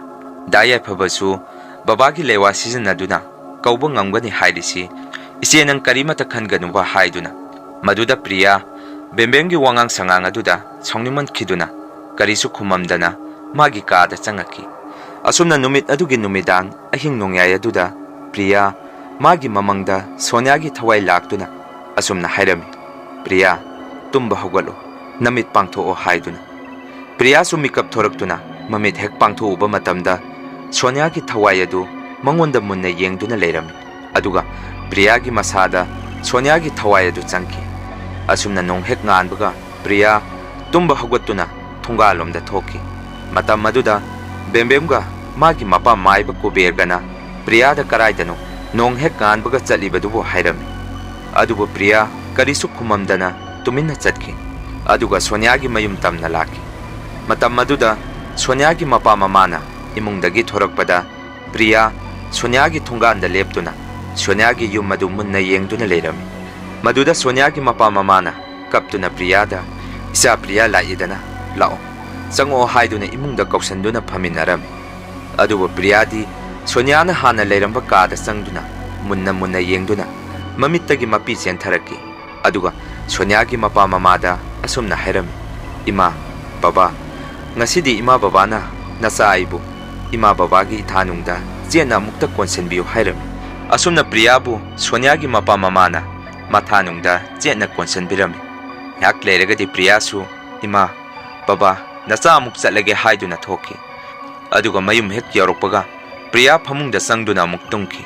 ꯗꯥ ꯌꯥꯏꯐꯕꯁꯨ ꯕꯕꯥꯒꯤ ꯂꯩꯋꯥ ꯁꯤꯖꯤꯟꯅꯗꯨꯅ ꯀꯧꯕ ꯉꯝꯒꯅꯤ ꯍꯥꯏꯔꯤꯁꯤ꯫ ꯏꯆꯦ, ꯅꯪ ꯀꯔꯤꯃꯇ ꯈꯟꯒꯅꯨꯕ" ꯍꯥꯏꯗꯨꯅ꯫ ꯃꯗꯨꯗ ꯄ꯭ꯔꯤꯌꯥ ꯕꯦꯝꯕꯦꯝꯒꯤ ꯋꯥꯉꯥꯡ ꯁꯉꯥꯡ ꯑꯗꯨꯗ ꯁꯥꯎꯅꯤꯡꯃꯟꯈꯤꯗꯨꯅ ꯀꯔꯤꯁꯨ ꯈꯨꯝꯃꯝꯗꯅ ꯃꯥꯒꯤ ꯀꯥꯗ ꯆꯪꯉꯛꯈꯤ꯫ ꯑꯁꯨꯝꯅ ꯅꯨꯃꯤꯠ ꯑꯗꯨꯒꯤ ꯅꯨꯃꯤꯗꯥꯡ ꯑꯍꯤꯡ ꯅꯣꯡꯌꯥꯏ ꯑꯗꯨꯗ ꯄ꯭ꯔꯤꯌꯥ ꯃꯥꯒꯤ ꯃꯃꯪꯗ ꯁꯣꯅꯤꯌꯥꯒꯤ ꯊꯋꯥꯏ ꯂꯥꯛꯇꯨꯅ ꯑꯁꯨꯝꯅ ꯍꯥꯏꯔꯝꯃꯤ, "ꯄ꯭ꯔꯤꯌꯥ, ꯇꯨꯝꯕ ꯍꯧꯒꯠꯂꯨ, ꯅꯃꯤꯠ ꯄꯥꯡꯊꯣꯛꯑꯣ" ꯍꯥꯏꯗꯨꯅ꯫ ꯄ꯭ꯔꯤꯌꯥꯁꯨ ꯃꯤꯀꯞ ꯊꯣꯔꯛꯇꯨꯅ ꯃꯃꯤꯠ ꯍꯦꯛ ꯄꯥꯡꯊꯣꯛꯎꯕ ꯃꯇꯝꯗ ꯁꯣꯅꯤꯌꯥꯒꯤ ꯊꯋꯥꯏ ꯑꯗꯨ ꯃꯉꯣꯟꯗ ꯃꯨꯟꯅ ꯌꯦꯡꯗꯨꯅ ꯂꯩꯔꯝꯃꯤ꯫ ꯑꯗꯨꯒ ꯄ꯭ꯔꯤꯌꯥꯒꯤ ꯃꯁꯥꯗ ꯁꯣꯅꯤꯌꯥꯒꯤ ꯊꯋꯥꯏ ꯑꯗꯨ ꯆꯪꯈꯤ꯫ ꯑꯁꯨꯝꯅ ꯅꯣꯡ ꯍꯦꯛ ꯉꯥꯟꯕꯒ ꯄ꯭ꯔꯤꯌꯥ ꯇꯨꯝꯕ ꯍꯧꯒꯠꯇꯨꯅ ꯊꯣꯡꯒꯥꯜꯂꯣꯝꯗ ꯊꯣꯛꯈꯤ꯫ ꯃꯇꯝ ꯑꯗꯨꯗ ꯕꯦꯝꯕꯦꯝꯒ ꯃꯥꯒꯤ ꯃꯄꯥ ꯃꯥꯏꯕ ꯀꯨꯕꯦꯔꯒꯅ ꯄ꯭ꯔꯤꯌꯥꯗ ꯀꯔꯥꯏꯗꯅꯣ ꯅꯣꯡ ꯍꯦꯛ ꯉꯥꯟꯕꯒ ꯆꯠꯂꯤꯕꯗꯨꯕꯨ ꯍꯥꯏꯔꯝꯃꯤ꯫ ꯑꯗꯨꯕꯨ ꯄ꯭ꯔꯤꯌꯥ ꯀꯔꯤꯁꯨ ꯈꯨꯝꯃꯝꯗꯅ ꯇꯨꯃꯤꯟꯅ ꯆꯠꯈꯤ꯫ ꯑꯗꯨꯒ ꯁꯣꯅꯤꯌꯥꯒꯤ ꯃꯌꯨꯝ ꯇꯝꯅ ꯂꯥꯛꯈꯤ꯫ ꯃꯇꯝ ꯑꯗꯨꯗ ꯁꯣꯅꯤꯌꯥꯒꯤ ꯃꯄꯥ ꯃꯃꯥꯅ ꯏꯃꯨꯡꯗꯒꯤ ꯊꯣꯔꯛꯄꯗ ꯄ꯭ꯔꯤꯌꯥ ꯁꯣꯅꯤꯌꯥꯒꯤ ꯊꯣꯡꯒꯥꯟꯗ ꯂꯦꯞꯇꯨꯅ ꯁꯣꯅꯤꯌꯥꯒꯤ ꯌꯨꯝ ꯑꯗꯨ ꯃꯨꯟꯅ ꯌꯦꯡꯗꯨꯅ ꯂꯩꯔꯝꯃꯤ꯫ ꯃꯗꯨꯗ ꯁꯣꯅꯤꯌꯥꯒꯤ ꯃꯄꯥ ꯃꯃꯥꯅ ꯀꯞꯇꯨꯅ ꯄ꯭ꯔꯤꯌꯥꯗ, "ꯏꯆꯥ ꯄ꯭ꯔꯤꯌꯥ ꯂꯥꯛꯏꯗꯅ, ꯂꯥꯛꯑꯣ, ꯆꯪꯉꯛꯑꯣ" ꯍꯥꯏꯗꯨꯅ ꯏꯃꯨꯡꯗ ꯀꯧꯁꯟꯗꯨꯅ ꯐꯝꯃꯤꯟꯅꯔꯝꯃꯤ꯫ ꯑꯗꯨꯕꯨ ꯄ꯭ꯔꯤꯌꯥꯗꯤ ꯁꯣꯅꯤꯌꯥꯅ ꯍꯥꯟꯅ ꯂꯩꯔꯝꯕ ꯀꯥꯗ ꯆꯪꯗꯨꯅ ꯃꯨꯟꯅ ꯃꯨꯟꯅ ꯌꯦꯡꯗꯨꯅ ꯃꯃꯤꯠꯇꯒꯤ ꯃꯄꯤ ꯆꯦꯟꯊꯔꯛꯈꯤ꯫ ꯑꯗꯨꯒ ꯁꯣꯅꯤꯌꯥꯒꯤ ꯃꯄꯥ ꯃꯃꯥꯗ ꯑꯁꯨꯝꯅ ꯍꯥꯏꯔꯝꯃꯤ, "ꯏꯃꯥ, ꯕꯕꯥ, ꯉꯁꯤꯗꯤ ꯏꯃꯥ ꯕꯕꯥꯅ ꯅꯆꯥ ꯑꯩꯕꯨ ꯏꯃꯥ ꯕꯕꯥꯒꯤ ꯏꯊꯥꯅꯨꯡꯗ ꯆꯦꯠꯅ ꯑꯃꯨꯛꯇ ꯀꯣꯟꯁꯤꯟꯕꯤꯌꯨ" ꯍꯥꯏꯔꯝꯃꯤ꯫ ꯑꯁꯨꯝꯅ ꯄ꯭ꯔꯤꯌꯥꯕꯨ ꯁꯣꯅꯤꯌꯥꯒꯤ ꯃꯄꯥ ꯃꯃꯥꯅ ꯃꯊꯥꯅꯨꯡꯗ ꯆꯦꯠꯅ ꯀꯣꯟꯁꯤꯟꯕꯤꯔꯝꯃꯤ꯫ ꯉꯥꯏꯍꯥꯛ ꯂꯩꯔꯒꯗꯤ ꯄ꯭ꯔꯤꯌꯥꯁꯨ, "ꯏꯃꯥ, ꯕꯕꯥ, ꯅꯆꯥ ꯑꯃꯨꯛ ꯆꯠꯂꯒꯦ" ꯍꯥꯏꯗꯨꯅ ꯊꯣꯛꯈꯤ꯫ ꯑꯗꯨꯒ ꯃꯌꯨꯝ ꯍꯦꯛ ꯌꯧꯔꯛꯄꯒ ꯄ꯭ꯔꯤꯌꯥ ꯐꯃꯨꯡꯗ ꯆꯪꯗꯨꯅ ꯑꯃꯨꯛ ꯇꯨꯝꯈꯤ꯫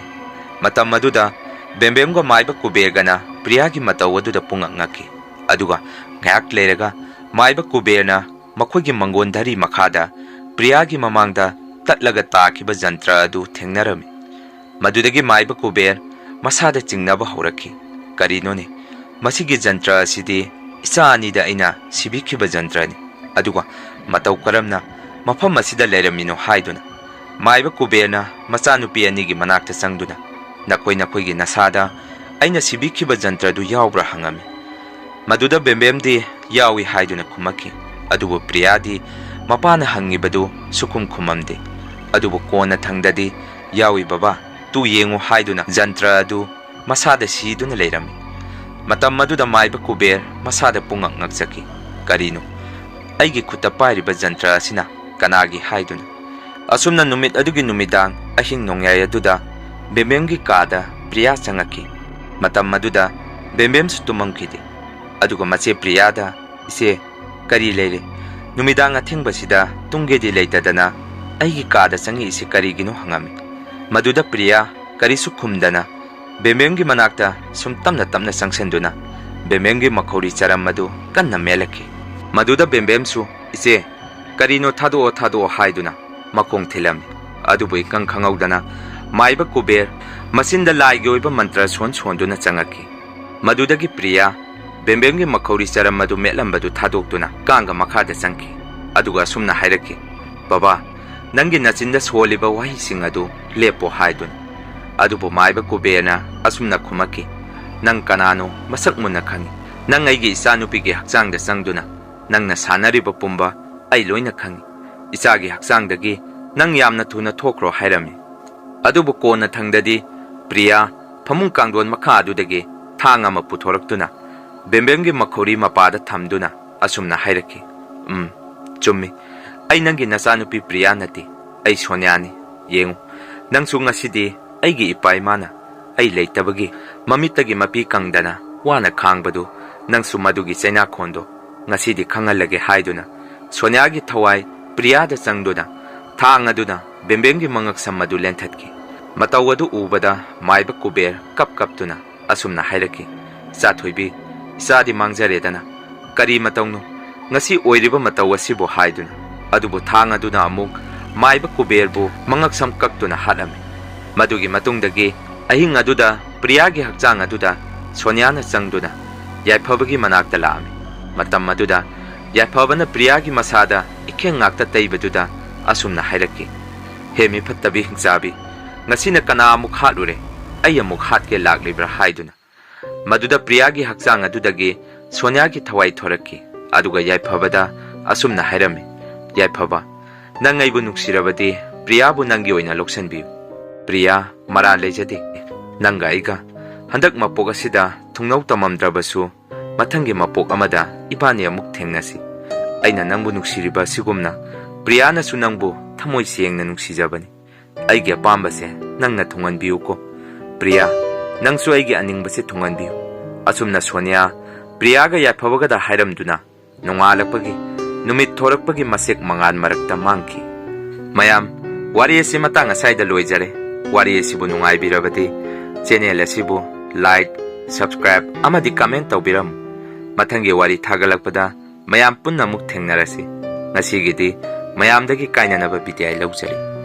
ꯃꯇꯝ ꯑꯗꯨꯗ ꯕꯦꯝꯕꯦꯝꯒ ꯃꯥꯏꯕ ꯀꯨꯕꯦꯔꯒꯅ ꯄ꯭ꯔꯤꯌꯥꯒꯤ ꯃꯇꯧ ꯑꯗꯨꯗ ꯄꯨꯡꯉꯛ ꯉꯛꯈꯤ꯫ ꯑꯗꯨꯒ ꯉꯥꯏꯍꯥꯛ ꯂꯩꯔꯒ ꯃꯥꯏꯕ ꯀꯨꯕꯦꯔꯅ ꯃꯈꯣꯏꯒꯤ ꯃꯪꯒꯣꯟ ꯙꯔꯤ ꯃꯈꯥꯗ ꯄ꯭ꯔꯤꯌꯥꯒꯤ ꯃꯃꯥꯡꯗ ꯇꯠꯂꯒ ꯇꯥꯈꯤꯕ ꯖꯟꯇ꯭ꯔ ꯑꯗꯨ ꯊꯦꯡꯅꯔꯝꯃꯤ꯫ ꯃꯗꯨꯗꯒꯤ ꯃꯥꯏꯕ ꯀꯨꯕꯦꯔ ꯃꯁꯥꯗ ꯆꯤꯡꯅꯕ ꯍꯧꯔꯛꯈꯤ꯫ "ꯀꯔꯤꯅꯣꯅꯦ? ꯃꯁꯤꯒꯤ ꯖꯟꯇ꯭ꯔ ꯑꯁꯤꯗꯤ ꯏꯆꯥ ꯑꯅꯤꯗ ꯑꯩꯅ ꯁꯤꯕꯤꯈꯤꯕ ꯖꯟꯇ꯭ꯔꯅꯤ꯫ ꯑꯗꯨꯒ ꯃꯇꯧ ꯀꯔꯝꯅ ꯃꯐꯝ ꯑꯁꯤꯗ ꯂꯩꯔꯝꯃꯤꯅꯣ?" ꯍꯥꯏꯗꯨꯅ ꯃꯥꯏꯕ ꯀꯨꯕꯦꯔꯅ ꯃꯆꯥꯅꯨꯄꯤ ꯑꯅꯤꯒꯤ ꯃꯅꯥꯛꯇ ꯆꯪꯗꯨꯅ, "ꯅꯈꯣꯏ ꯅꯈꯣꯏꯒꯤ ꯅꯁꯥꯗ ꯑꯩꯅ ꯁꯤꯕꯤꯈꯤꯕ ꯖꯟꯇ꯭ꯔꯗꯨ ꯌꯥꯎꯕ꯭ꯔꯥ?" ꯍꯪꯉꯝꯃꯤ꯫ ꯃꯗꯨꯗ ꯕꯦꯝꯕꯦꯝꯗꯤ "ꯌꯥꯎꯏ" ꯍꯥꯏꯗꯨꯅ ꯈꯨꯝꯃꯛꯈꯤ꯫ ꯑꯗꯨꯕꯨ ꯄ꯭ꯔꯤꯌꯥꯗꯤ ꯃꯄꯥꯅ ꯍꯪꯉꯤꯕꯗꯨ ꯁꯨꯈꯨꯝ ꯈꯨꯝꯃꯝꯗꯦ꯫ ꯑꯗꯨꯕꯨ ꯀꯣꯟꯅ ꯊꯪꯗꯗꯤ "ꯌꯥꯎꯏ ꯕꯕꯥ, ꯇꯨ ꯌꯦꯡꯉꯨ" ꯍꯥꯏꯗꯨꯅ ꯖꯟꯇ꯭ꯔ ꯑꯗꯨ ꯃꯁꯥꯗ ꯁꯤꯗꯨꯅ ꯂꯩꯔꯝꯃꯤ꯫ ꯃꯇꯝ ꯑꯗꯨꯗ ꯃꯥꯏꯕ ꯀꯨꯕꯦꯔ ꯃꯁꯥꯗ ꯄꯨꯡꯉꯛ ꯉꯛꯆꯈꯤ꯫ "ꯀꯔꯤꯅꯣ? ꯑꯩꯒꯤ ꯈꯨꯠꯇ ꯄꯥꯏꯔꯤꯕ ꯖꯟꯇ꯭ꯔ ꯑꯁꯤꯅ ꯀꯅꯥꯒꯤ?" ꯍꯥꯏꯗꯨꯅ꯫ ꯑꯁꯨꯝꯅ ꯅꯨꯃꯤꯠ ꯑꯗꯨꯒꯤ ꯅꯨꯃꯤꯗꯥꯡ ꯑꯍꯤꯡ ꯅꯣꯡꯌꯥꯏ ꯑꯗꯨꯗ ꯕꯦꯝꯕꯦꯝꯒꯤ ꯀꯥꯗ ꯄ꯭ꯔꯤꯌꯥ ꯆꯪꯉꯛꯈꯤ꯫ ꯃꯇꯝ ꯑꯗꯨꯗ ꯕꯦꯝꯕꯦꯝꯁꯨ ꯇꯨꯝꯃꯝꯈꯤꯗꯦ꯫ ꯑꯗꯨꯒ ꯃꯆꯦ ꯄ꯭ꯔꯤꯌꯥꯗ, "ꯏꯆꯦ, ꯀꯔꯤ ꯂꯩꯔꯦ? ꯅꯨꯃꯤꯗꯥꯡ ꯑꯊꯦꯡꯕꯁꯤꯗ ꯇꯨꯝꯒꯦꯗꯤ ꯂꯩꯇꯗꯅ ꯑꯩꯒꯤ ꯀꯥꯗ ꯆꯪꯉꯛꯏꯁꯤ ꯀꯔꯤꯒꯤꯅꯣ?" ꯍꯪꯉꯝꯃꯤ꯫ ꯃꯗꯨꯗ ꯄ꯭ꯔꯤꯌꯥ ꯀꯔꯤꯁꯨ ꯈꯨꯝꯗꯅ ꯕꯦꯝꯕꯦꯝꯒꯤ ꯃꯅꯥꯛꯇ ꯁꯨꯝ ꯇꯞꯅ ꯇꯞꯅ ꯆꯪꯁꯤꯟꯗꯨꯅ ꯕꯦꯝꯕꯦꯝꯒꯤ ꯃꯈꯧꯔꯤ ꯆꯔꯝ ꯑꯗꯨ ꯀꯟꯅ ꯃꯦꯠꯂꯛꯈꯤ꯫ ꯃꯗꯨꯗ ꯕꯦꯝꯕꯦꯝꯁꯨ, "ꯏꯆꯦ, ꯀꯔꯤꯅꯣ, ꯊꯥꯗꯣꯛꯑꯣ, ꯊꯥꯗꯣꯛꯑꯣ" ꯍꯥꯏꯗꯨꯅ ꯃꯈꯣꯡ ꯊꯤꯜꯂꯝꯃꯤ꯫ ꯑꯗꯨꯕꯨ ꯏꯈꯪ ꯈꯪꯍꯧꯗꯅ ꯃꯥꯏꯕ ꯀꯨꯕꯦꯔ ꯃꯆꯤꯟꯗ ꯂꯥꯏꯒꯤ ꯑꯣꯏꯕ ꯃꯟꯇ꯭ꯔ ꯁꯣꯟ ꯁꯣꯟꯗꯨꯅ ꯆꯪꯉꯛꯈꯤ꯫ ꯃꯗꯨꯗꯒꯤ ꯄ꯭ꯔꯤꯌꯥ ꯕꯦꯝꯕꯦꯝꯒꯤ ꯃꯈꯧꯔꯤ ꯆꯔꯝ ꯑꯗꯨ ꯃꯦꯠꯂꯝꯕꯗꯨ ꯊꯥꯗꯣꯛꯇꯨꯅ ꯀꯥꯡꯒ ꯃꯈꯥꯗ ꯆꯪꯈꯤ꯫ ꯑꯗꯨꯒ ꯑꯁꯨꯝꯅ ꯍꯥꯏꯔꯛꯈꯤ, "ꯕꯕꯥ, ꯅꯪꯒꯤ ꯅꯆꯤꯟꯗ ꯁꯣꯜꯂꯤꯕ ꯋꯥꯍꯩꯁꯤꯡ ꯑꯗꯨ ꯂꯦꯞꯄꯣ" ꯍꯥꯏꯗꯨꯅ꯫ ꯑꯗꯨꯕꯨ ꯃꯥꯏꯕ ꯀꯨꯕꯦꯔꯅ ꯑꯁꯨꯝꯅ ꯈꯨꯝꯃꯛꯈꯤ, "ꯅꯪ ꯀꯅꯥꯅꯣ ꯃꯁꯛ ꯃꯨꯟꯅ ꯈꯪꯏ꯫ ꯅꯪ ꯑꯩꯒꯤ ꯏꯆꯥꯅꯨꯄꯤꯒꯤ ꯍꯛꯆꯥꯡꯗ ꯆꯪꯗꯨꯅ ꯅꯪꯅ ꯁꯥꯟꯅꯔꯤꯕ ꯄꯨꯝꯕ ꯑꯩ ꯂꯣꯏꯅ ꯈꯪꯏ꯫ ꯏꯆꯥꯒꯤ ꯍꯛꯆꯥꯡꯗꯒꯤ ꯅꯪ ꯌꯥꯝꯅ ꯊꯨꯅ ꯊꯣꯛꯈ꯭ꯔꯣ" ꯍꯥꯏꯔꯝꯃꯤ꯫ ꯑꯗꯨꯕꯨ ꯀꯣꯟꯅ ꯊꯪꯗꯗꯤ ꯄ꯭ꯔꯤꯌꯥ ꯐꯃꯨꯡ ꯀꯥꯡꯊꯣꯟ ꯃꯈꯥ ꯑꯗꯨꯗꯒꯤ ꯊꯥꯡ ꯑꯃ ꯄꯨꯊꯣꯔꯛꯇꯨꯅ ꯕꯦꯝꯕꯦꯝꯒꯤ ꯃꯈꯧꯔꯤ ꯃꯄꯥꯗ ꯊꯝꯗꯨꯅ ꯑꯁꯨꯝꯅ ꯍꯥꯏꯔꯛꯈꯤ, "ꯎꯝ, ꯆꯨꯝꯃꯤ꯫ ꯑꯩ ꯅꯪꯒꯤ ꯅꯆꯥꯅꯨꯄꯤ ꯄ꯭ꯔꯤꯌꯥ ꯅꯠꯇꯦ꯫ ꯑꯩ ꯁꯣꯅꯤꯌꯥꯅꯤ꯫ ꯌꯦꯡꯉꯨ, ꯅꯪꯁꯨ ꯉꯁꯤꯗꯤ ꯑꯩꯒꯤ ꯏꯄꯥ ꯏꯃꯥꯅ ꯑꯩ ꯂꯩꯇꯕꯒꯤ ꯃꯃꯤꯠꯇꯒꯤ ꯃꯄꯤ ꯀꯪꯗꯅ ꯋꯥꯅ ꯈꯥꯡꯕꯗꯨ, ꯅꯪꯁꯨ ꯃꯗꯨꯒꯤ ꯆꯩꯅꯥꯈꯣꯟꯗꯣ ꯉꯁꯤꯗꯤ ꯈꯪꯍꯜꯂꯒꯦ" ꯍꯥꯏꯗꯨꯅ ꯁꯣꯅꯤꯌꯥꯒꯤ ꯊꯋꯥꯏ ꯄ꯭ꯔꯤꯌꯥꯗ ꯆꯪꯗꯨꯅ ꯊꯥꯡ ꯑꯗꯨꯅ ꯕꯦꯝꯕꯦꯝꯒꯤ ꯃꯉꯛꯁꯝ ꯑꯗꯨ ꯂꯦꯟꯊꯠꯈꯤ꯫ ꯃꯇꯧ ꯑꯗꯨ ꯎꯕꯗ ꯃꯥꯏꯕ ꯀꯨꯕꯦꯔ ꯀꯞ ꯀꯞꯇꯨꯅ ꯑꯁꯨꯝꯅ ꯍꯥꯏꯔꯛꯈꯤ, "ꯏꯆꯥ ꯊꯣꯏꯕꯤ, ꯏꯆꯥꯗꯤ ꯃꯥꯡꯖꯔꯦꯗꯅ꯫ ꯀꯔꯤ ꯃꯇꯧꯅꯣ? ꯉꯁꯤ ꯑꯣꯏꯔꯤꯕ ꯃꯇꯧ ꯑꯁꯤꯕꯨ ꯍꯥꯏꯗꯨꯅ꯫ ꯑꯗꯨꯕꯨ ꯊꯥꯡ ꯑꯗꯨꯅ ꯑꯃꯨꯛ ꯃꯥꯏꯕ ꯀꯨꯕꯦꯔꯕꯨ ꯃꯉꯛꯁꯝ ꯀꯛꯇꯨꯅ ꯍꯥꯠꯂꯝꯃꯤ꯫ ꯃꯗꯨꯒꯤ ꯃꯇꯨꯡꯗꯒꯤ ꯑꯍꯤꯡ ꯑꯗꯨꯗ ꯄ꯭ꯔꯤꯌꯥꯒꯤ ꯍꯛꯆꯥꯡ ꯑꯗꯨꯗ ꯁꯣꯅꯤꯌꯥꯅ ꯆꯪꯗꯨꯅ ꯌꯥꯏꯐꯕꯒꯤ ꯃꯅꯥꯛꯇ ꯂꯥꯛꯑꯝꯃꯤ꯫ ꯃꯇꯝ ꯑꯗꯨꯗ ꯌꯥꯏꯐꯕꯅ ꯄ꯭ꯔꯤꯌꯥꯒꯤ ꯃꯁꯥꯗ ꯏꯈꯦꯡ ꯉꯥꯛꯇ ꯇꯩꯕꯗꯨꯗ ꯑꯁꯨꯝꯅ ꯍꯥꯏꯔꯛꯈꯤ, "ꯍꯦ ꯃꯤꯐꯠꯇꯕꯤ ꯍꯤꯡꯆꯥꯕꯤ, ꯉꯁꯤꯅ ꯀꯅꯥ ꯑꯃꯨꯛ ꯍꯥꯠꯂꯨꯔꯦ? ꯑꯩ ꯑꯃꯨꯛ ꯍꯥꯠꯀꯦ ꯂꯥꯛꯂꯤꯕ꯭ꯔꯥ?" ꯍꯥꯏꯗꯨꯅ꯫ ꯃꯗꯨꯗ ꯄ꯭ꯔꯤꯌꯥꯒꯤ ꯍꯛꯆꯥꯡ ꯑꯗꯨꯗꯒꯤ ꯁꯣꯅꯤꯌꯥꯒꯤ ꯊꯋꯥꯏ ꯊꯣꯔꯛꯈꯤ꯫ ꯑꯗꯨꯒ ꯌꯥꯏꯐꯕꯗ ꯑꯁꯨꯝꯅ ꯍꯥꯏꯔꯝꯃꯤ, "ꯌꯥꯏꯐꯕ, ꯅꯪ ꯑꯩꯕꯨ ꯅꯨꯡꯁꯤꯔꯕꯗꯤ ꯄ꯭ꯔꯤꯌꯥꯕꯨ ꯅꯪꯒꯤ ꯑꯣꯏꯅ ꯂꯧꯁꯤꯟꯕꯤꯌꯨ꯫ ꯄ꯭ꯔꯤꯌꯥ, ꯃꯔꯥꯜ ꯂꯩꯖꯗꯦ꯫ ꯅꯪꯒ ꯑꯩꯒ ꯍꯟꯗꯛ ꯃꯄꯣꯛ ꯑꯁꯤꯗ ꯊꯨꯡꯅꯧ ꯇꯝꯃꯝꯗ꯭ꯔꯕꯁꯨ, ꯃꯊꯪꯒꯤ ꯃꯄꯣꯛ ꯑꯃꯗ ꯏꯕꯥꯅꯤ ꯑꯃꯨꯛ ꯊꯦꯡꯅꯁꯤ꯫ ꯑꯩꯅ ꯅꯪꯕꯨ ꯅꯨꯡꯁꯤꯔꯤꯕ ꯑꯁꯤꯒꯨꯝꯅ ꯄ꯭ꯔꯤꯌꯥꯅꯁꯨ ꯅꯪꯕꯨ ꯊꯃꯣꯏ ꯁꯦꯡꯅ ꯅꯨꯡꯁꯤꯖꯕꯅꯤ꯫ ꯑꯩꯒꯤ ꯑꯄꯥꯝꯕꯁꯦ ꯅꯪꯅ ꯊꯨꯡꯍꯟꯕꯤꯌꯨꯀꯣ꯫ ꯄ꯭ꯔꯤꯌꯥ, ꯅꯪꯁꯨ ꯑꯩꯒꯤ ꯑꯅꯤꯡꯕꯁꯦ ꯊꯨꯡꯍꯟꯕꯤꯌꯨ꯫" ꯑꯁꯨꯝꯅ ꯁꯣꯅꯤꯌꯥ ꯄ꯭ꯔꯤꯌꯥꯒ ꯌꯥꯏꯐꯕꯒꯗ ꯍꯥꯏꯔꯝꯗꯨꯅ ꯅꯣꯡꯉꯥꯜꯂꯛꯄꯒꯤ, ꯅꯨꯃꯤꯠ ꯊꯣꯔꯛꯄꯒꯤ ꯃꯁꯦꯛ ꯃꯉꯥꯜ ꯃꯔꯛꯇ ꯃꯥꯡꯈꯤ꯫ ꯃꯌꯥꯝ, ꯋꯥꯔꯤ ꯑꯁꯤ ꯃꯇꯥꯡ ꯑꯁꯥꯏꯗ ꯂꯣꯏꯖꯔꯦ꯫ ꯋꯥꯔꯤ ꯑꯁꯤꯕꯨ ꯅꯨꯡꯉꯥꯏꯕꯤꯔꯕꯗꯤ channel ꯑꯁꯤꯕꯨ like, subscribe ꯑꯃꯗꯤ comment ꯇꯧꯕꯤꯔꯝꯃꯨ꯫ ꯃꯊꯪꯒꯤ ꯋꯥꯔꯤ ꯊꯥꯒꯠꯂꯛꯄꯗ ꯃꯌꯥꯝ ꯄꯨꯟꯅ ꯑꯃꯨꯛ ꯊꯦꯡꯅꯔꯁꯤ꯫ ꯉꯁꯤꯒꯤꯗꯤ ꯃꯌꯥꯝꯗꯒꯤ ꯀꯥꯏꯅꯅꯕ ꯕꯤꯗꯥꯏ ꯂꯧꯖꯔꯤ꯫